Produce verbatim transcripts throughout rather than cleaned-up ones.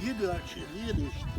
Yine açıyor, yine işte.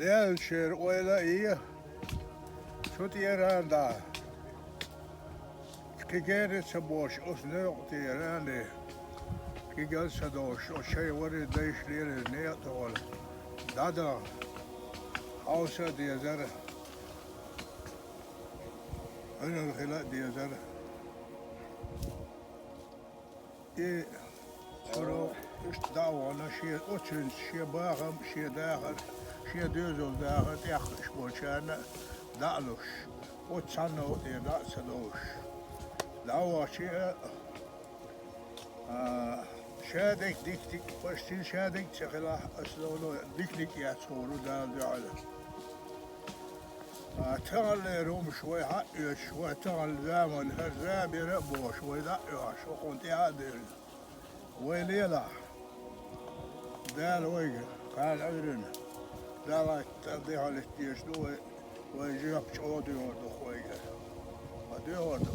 Лелачера ойла а йий, цу тӀера а да. Кхин гена ца бохуш, оцу некъа тӀера а, кхин гена ца долуш, оцу шайн варрийн дайша лелийна некъа тӀехула дӀадаха хьовса а дезара, Ӏуьйранна хила а дезара. И цуьнан иштта дӀа а вахана, шен оцуьнца шен бахам, шен дахар, шен доьзал дахар тӀехь хууш болчарна а дӀа а луш, оцу цхьанна а тӀе дӀа а ца довш, дӀа а вахча а, а, шадерг дика-дика, почти шадерг а ца хилахь, аса ловло дика-дика эцхьур ву Дала дуьхьал. А, таханлера хӀумаш вай хьаъоьцуш, вай таханлера заман, хӀара зама яра а бохуш, вай дӀа а оьхуш, хӀокхунна тӀаьхьа а девлла, вай лелахь. Дала вайга кхана Ӏуьйранна, Дала тӀе дехьалита дезаш ду вай, вай жоьпаш чӀогӀа доьхур ду вайгара. Ма доьхур ду.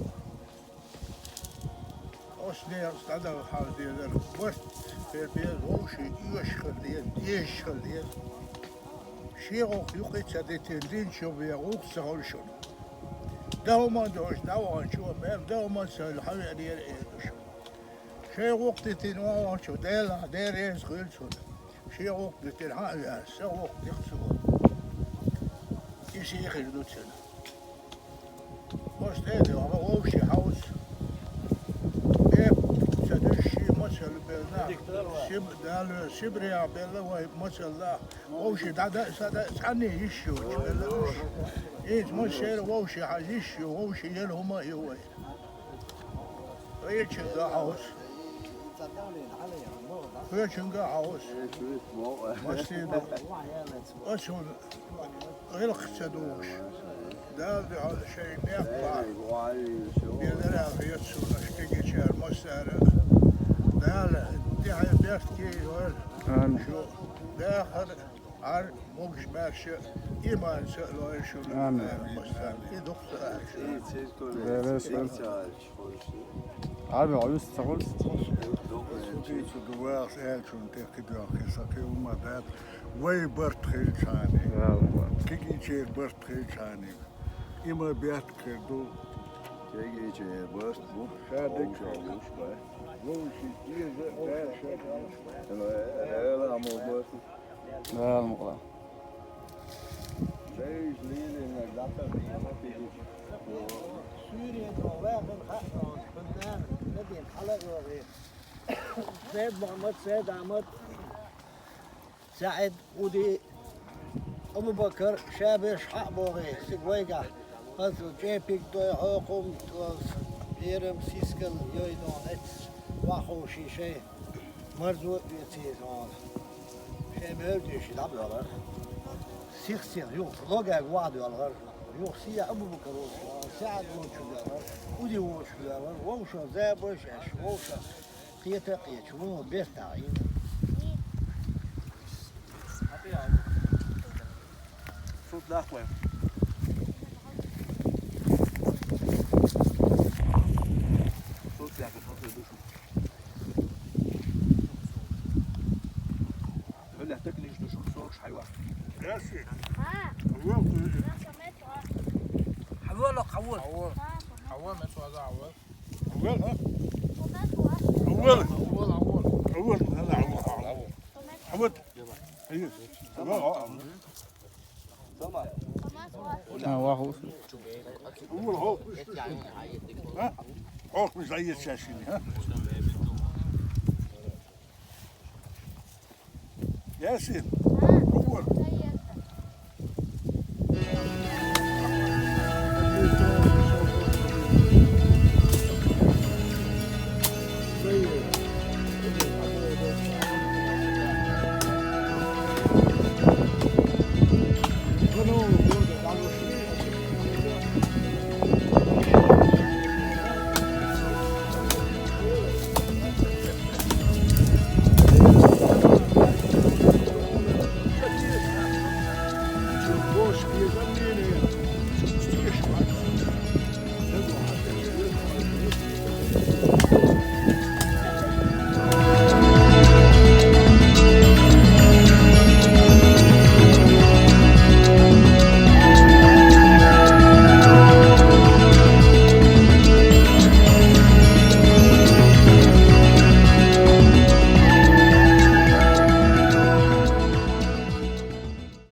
Оцу некъаца дӀадала хьал дезара, барт бер беза, вовшийн оьшуш хила деза, дезаш хила деза. Шен гӀуллакх юкъа а ца дитина, динчу бен гӀуллакх ца хуьлу шуна. Дан хӀуманна долуш дӀаваханчо, мел дан хӀуманна ца хуьлу, хьан веанера эр ду шуна. Шайн гӀуллакх дитина ван вахчо, Делахь, Дела реза хуьлу цунна. Шен гӀуллакх дитина хьан а веана, сан гӀуллакх дира цо. И сий хир ду цуьнан. Оцу тӀе а дуьхьа вовшийн хьовса. Бепиг ца дуьсуш шен мацалла белла нах. Сиб-, Дала веза, Сибрех белла вай мацалла нах. Вовшийн дӀада а, сада а цхьанне йиш йоцуш белла уьш. ХӀинца массеран а вовшийн хьажа йиш ю, вовшийн яла хӀума а ю вай. Кхечуьнга а хьовса. Кхечуьнга а хьовса. Массийна. Оцунна гӀиллакх ца духуш, Дала дуьхьал шайн некъ бахьа безара а хета суна, аша кегийчара массара а. Дала тӀаьхье беркате йойла. Амин. Шу дахар, Ӏар, могуш-маьрша, иманца а лойла шуна. Амин. Массарна. И дукха ца аьлча. Дела реза хуьлда. Ӏаби, Ӏуьйсу ца хуьлу? Цу дуьйцу ду вахас аьллачунна тӀе кхидоьлху, сан кхин хӀума дац. Вай барт хилчхьана, кегийчеран барт хилчхьана, и ма бетта хир ду. Кегийчеран барт бу. Ша дерг хир ду. Вовшийн деза а, баьрша а. Эла ма барт. Дала мукъ лахь. Суьйре тхо ваьхна хаьа тхуна, хӀунда аьлча, Надин хьала а йогӀий. Сайд-Мохьмад, Сайд-Ахьмад, СаьӀид, Уди, Абу-Бакар, ша берш хьа а богӀий, цига вайгахь. Аса чӀепиг дой хьокхум, берам сискал йой дон эццахь, вахховший шайн. Марзо а оьций хьуна. Шайн мел дуьйш дӀабоьлхура. Сих-сиха юха логаг вахьа доьлхура. Юха сиха Абу-Бакар волчу, СаьӀид волчу доьлхура. Уди волчу доьлхура. Вовшах забойш аш, вовшах кхета а кхеташ, вон бертахь Ӏийна. Шуьца лаьхкой. عوض. عوض. عوض، ما اسمه هذا عوض. عوض، ها؟ عوض. عوض، عوض. عوض، هذا عوض. عوض. أيوه. عوض. ها، واحد. عوض، هو. ها؟ عوض، مش زي الشاشيني، ها؟ ياسين. عوض.